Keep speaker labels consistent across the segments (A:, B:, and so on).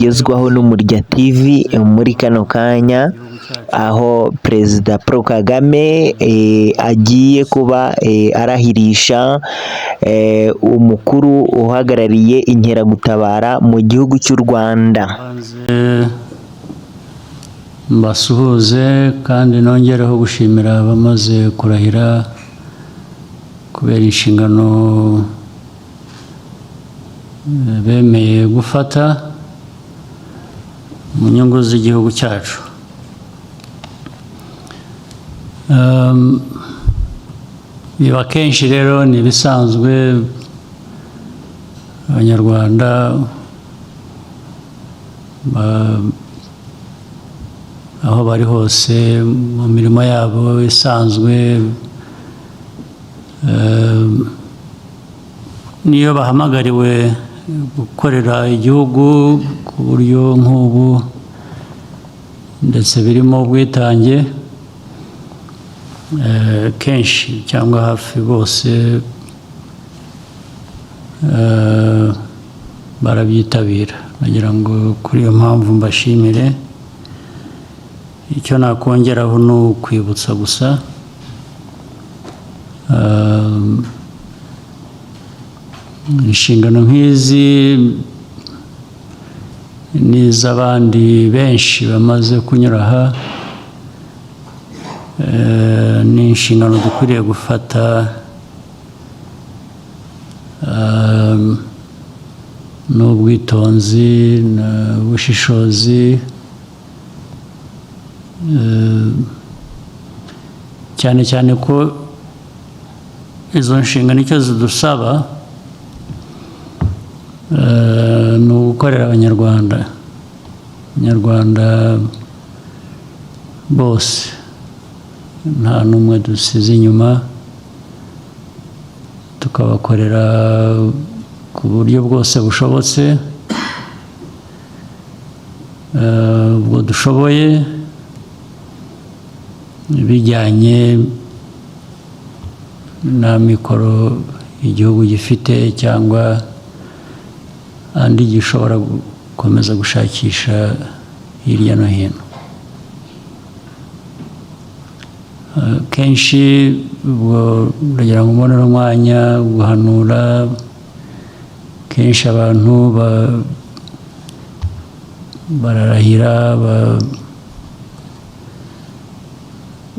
A: Ugezwaho n'Umurya TV muri kano kanya, aho Perezida Paul Kagame agiye kuba arahirisha umukuru uhagarariye inkeragutabara mu gihugu cy'u Rwanda.
B: Mbasuhuze kandi nongereho gushimira abamaze kurahira kubera inshingano bemeye gufata mu nyungu z'igihugu cyacu. Biba kenshi rero, ni ibisanzwe, Abanyarwanda aho bari hose mu mirimo yabo isanzwe, niyo bahamagariwe gukorera igihugu ku buryo nk'ubu, ndetse birimo ubwitange, kenshi cyangwa hafi bose barabyitabira. Nagira ngo kuri iyo mpamvu mbashimire. Icyo nakongeraho ni ukwibutsa gusa inshingano nk'izi n'iz'abandi benshi bamaze kunyura aha, ni inshingano dukwiriye gufata n'ubwitonzi n'ubushishozi, cyane cyane ko izo nshingano icyo zidusaba ni ugukorera Abanyarwanda bose, nta n'umwe dusize inyuma, tukabakorera ku buryo bwose bushobotse, ubwo dushoboye, bijyanye na mikoro igihugu gifite cyangwa andi gishobora gukomeza gushakisha hirya no hino. Kenshi ubwo ndagira ngo mbonere umwanya guhanura kenshi abantu bararahira,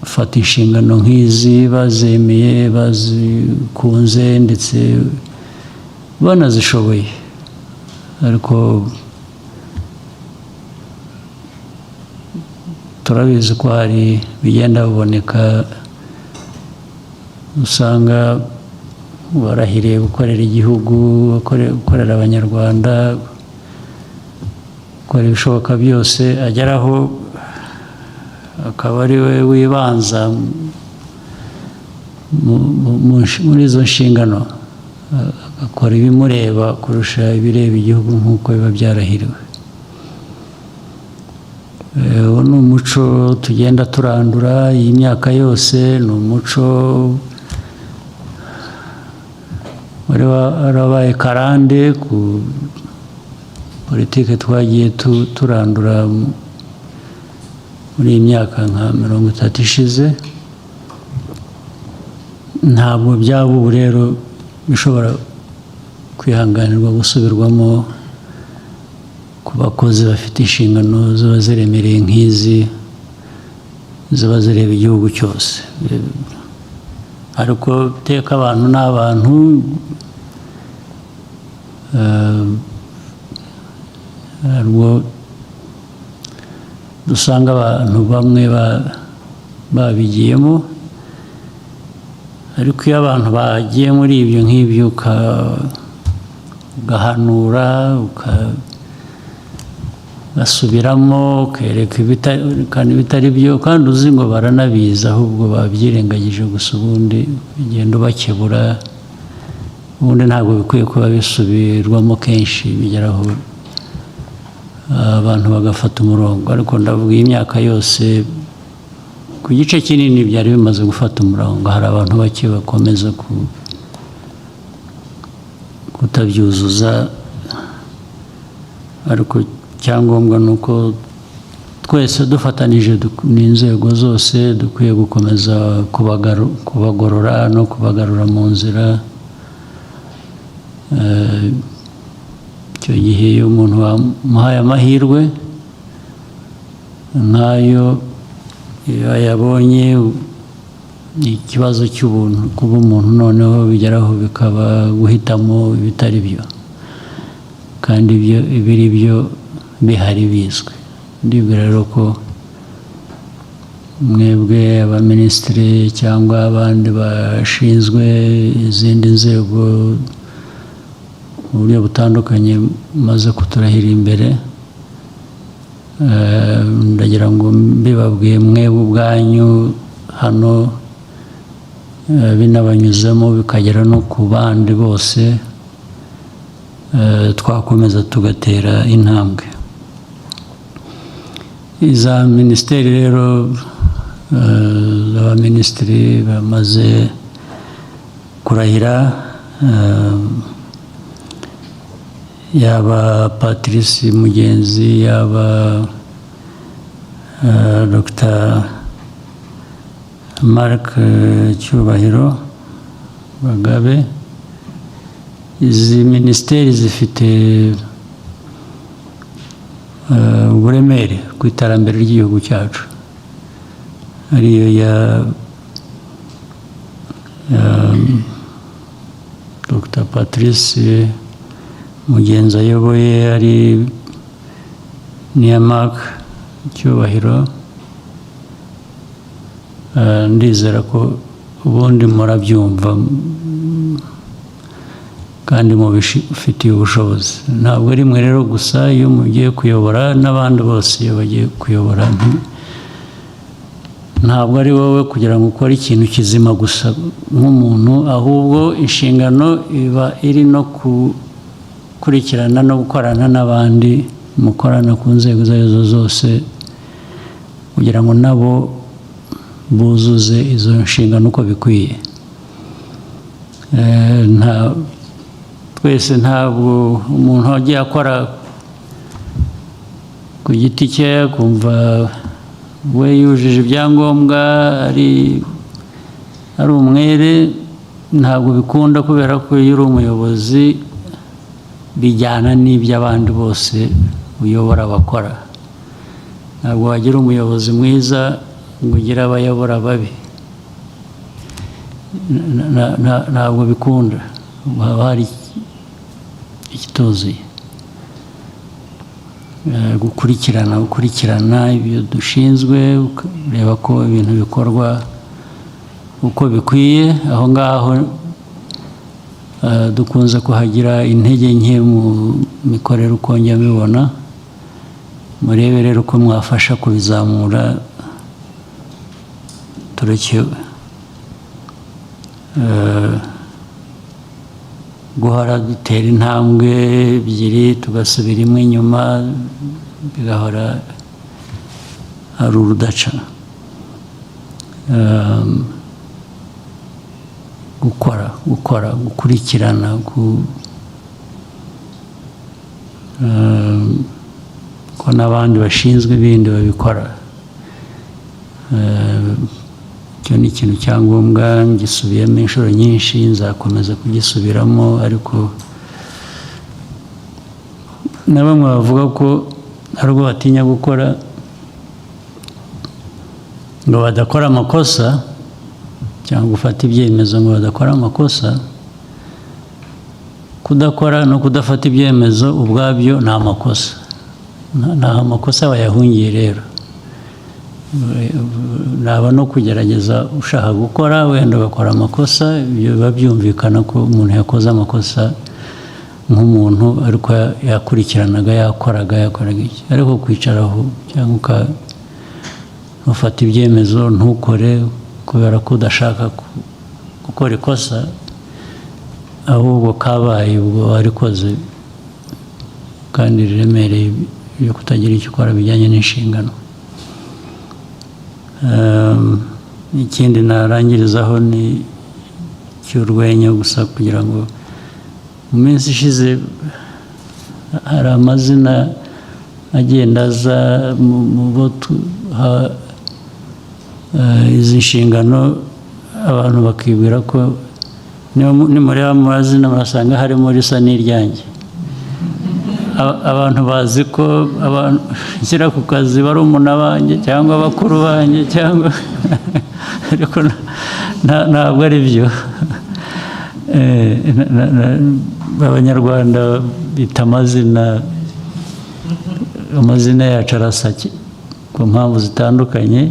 B: bafata inshingano nk'izi bazemeye, bazikunze, ndetse banazishoboye, ariko turabizi ko hari bigenda biboneka, usanga barahiriye gukorera igihugu, gukorera Abanyarwanda, gukora ibishoboka byose, ageraho akaba ari we wibanza muri izo nshingano, agakora ibimureba kurusha ibireba igihugu nk'uko biba byarahiriwe. Uwo ni umuco tugenda turandura iyi myaka yose, ni umuco wari warabaye karande ku politike twagiye turandura muri iyi myaka nka 30 ishize. Ntabwo byaba ubu rero bishobora kwihanganirwa gusubirwamo ku bakozi bafite inshingano ziba ziremereye nk'izi, ziba zireba igihugu cyose. Ariko iteka abantu ni abantu, ntabwo dusanga abantu bamwe babigiyemo, ariko iyo abantu bagiye muri ibyo nk'ibyo ugahanura, ugasubiramo, ukereka ibitari byo, kandi uzi ngo baranabizi, ahubwo babyirengagije gusa, ubundi ugenda ubakebura, ubundi ntabwo bikwiye kuba bisubirwamo kenshi, bigeraho abantu bagafata umurongo. Ariko ndavuga iyi myaka yose ku gice kinini byari bimaze gufata umurongo, hari abantu bake bakomeza kutabyuzuza, ariko Icyangombwa ni uko twese dufatanije n'inzego zose dukwiye gukomeza kubagorora no kubagarura mu nzira. Icyo gihe iyo umuntu wamuhaye amahirwe nk'ayo, iyo ayabonye, ni ikibazo cy'ubuntu kuba umuntu, noneho bigeraho bikaba guhitamo ibitari byo, kandi ibyo ibiri byo bihari bizwi. Ndibwira rero ko mwebwe abaminisitiri cyangwa abandi bashinzwe izindi nzego mu buryo butandukanye maze kuturahira imbere, ndagira ngo mbibabwiye mwebwe ubwanyu hano, binabanyuzemo bikagera no ku bandi bose, twakomeza tugatera intambwe. Iza minisiteri rero, z'abaminisitiri bamaze kurahira, yaba Patrice Mugenzi, yaba Dr Mark Cyubahiro Bagabe, izi minisiteri zifite uburemere ku iterambere ry'igihugu cyacu, ariyo ya Dr Patrice Mugenzi ayoboye, ari n'iya Mark Cyubahiro. Ndizera ko ubundi murabyumva kandi mubifitiye ubushobozi. Ntabwo ari mwe rero gusa iyo mugiye kuyobora, n'abandi bose iyo bagiye kuyobora, ntabwo ari wowe kugira ngo ukore ikintu kizima gusa nk'umuntu, ahubwo inshingano iba iri no gukurikirana no gukorana n'abandi mukorana ku nzego izo arizo zose, kugira ngo nabo buzuze izo nshingano uko bikwiye. Nta twese, ntabwo umuntu wagiye akora ku giti cye kumva we yujuje ibyangombwa ari umwere, ntabwo bikunda, kubera ko iyo uri umuyobozi bijyana n'ibyo abandi bose uyobora bakora. Ntabwo wagira umuyobozi mwiza ngo ugire abayobora babi. Ntabwo bikunda, haba hari ikituzuye. Gukurikirana ibyo dushinzwe, kureba ko ibintu bikorwa uko bikwiye, aho ngaho dukunze kuhagira intege nke mu mikorere uko njya mbibona. Murebe rero uko mwafasha kubizamura, tureke guhora dutera intambwe ebyiri tugasubira imwe inyuma, bigahora ari urudaca. Gukora, gukurikirana, ko n'abandi bashinzwe ibindi babikora. Icyo ni ikintu cya ngombwa, ngisubiyemo inshuro nyinshi, nzakomeza kugisubiramo. Ariko na bamwe bavuga ko hari ubwo batinya gukora ngo badakora amakosa, cyangwa gufata ibyemezo ngo badakora amakosa. Kudakora no kudafata ibyemezo ubwabyo ni amakosa. Ntaho amakosa bayahungiye rero, naba no kugerageza ushaka gukora, wenda ugakora amakosa, ibyo biba byumvikana ko umuntu yakoze amakosa nk'umuntu, ariko yakurikiranaga, yakoraga iki. Ariko kwicaraho cyangwa ufata ibyemezo ntukore kubera ko udashaka gukora ikosa, ahubwo kabaye ubwo warikoze kandi riremereye, yo kutagira icyo ukora bijyanye n'inshingano. Ikindi narangirizaho ni cy'urwenya gusa, kugira ngo mu minsi ishize hari amazina agenda aza mu bo tuha izi nshingano, abantu bakibwira ko nimureba mu mazina murasanga harimo risa n'iryanjye. Abantu bazi ko abantu nshyira ku kazi barumuna banjye cyangwa bakuru banjye cyangwa, ariko ntabwo ari byo. Abanyarwanda bita amazina, amazina yacu arasa ku mpamvu zitandukanye,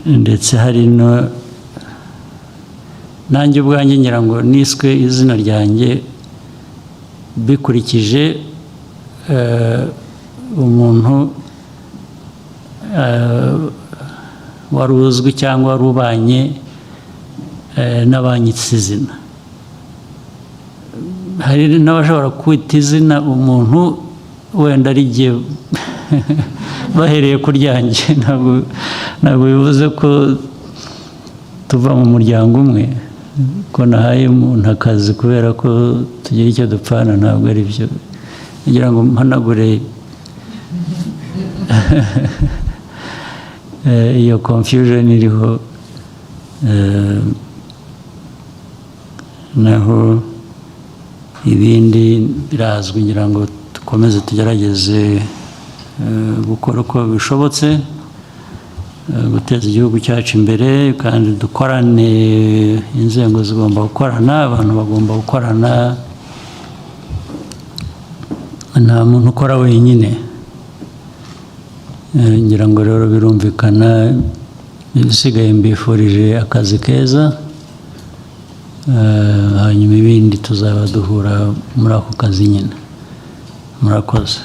B: ndetse hari no nanjye ubwanjye ngira ngo niswe izina ryanjye bikurikije umuntu wari uzwi cyangwa wari ubanye n'abanyitse izina. Hari n'abashobora kwita izina umuntu wenda ari jye bahereye ku ryanjye. Ntabwo bivuze ko tuva mu muryango umwe, ko nahaye umuntu akazi kubera ko tugira icyo dupfana. Ntabwo ari byo. Kugira ngo mpanagure iyo confusion iriho, naho ibindi birazwi. Ngira ngo dukomeze tugerageze gukora uko bishobotse guteza igihugu cyacu imbere, kandi dukorane. Inzego zigomba gukorana, abantu bagomba gukorana, nta muntu ukora wenyine. Ngira ngo rero birumvikana. Ibisigaye, mbifurije akazi keza, hanyuma ibindi tuzaba duhura muri ako kazi nyine. Murakoze.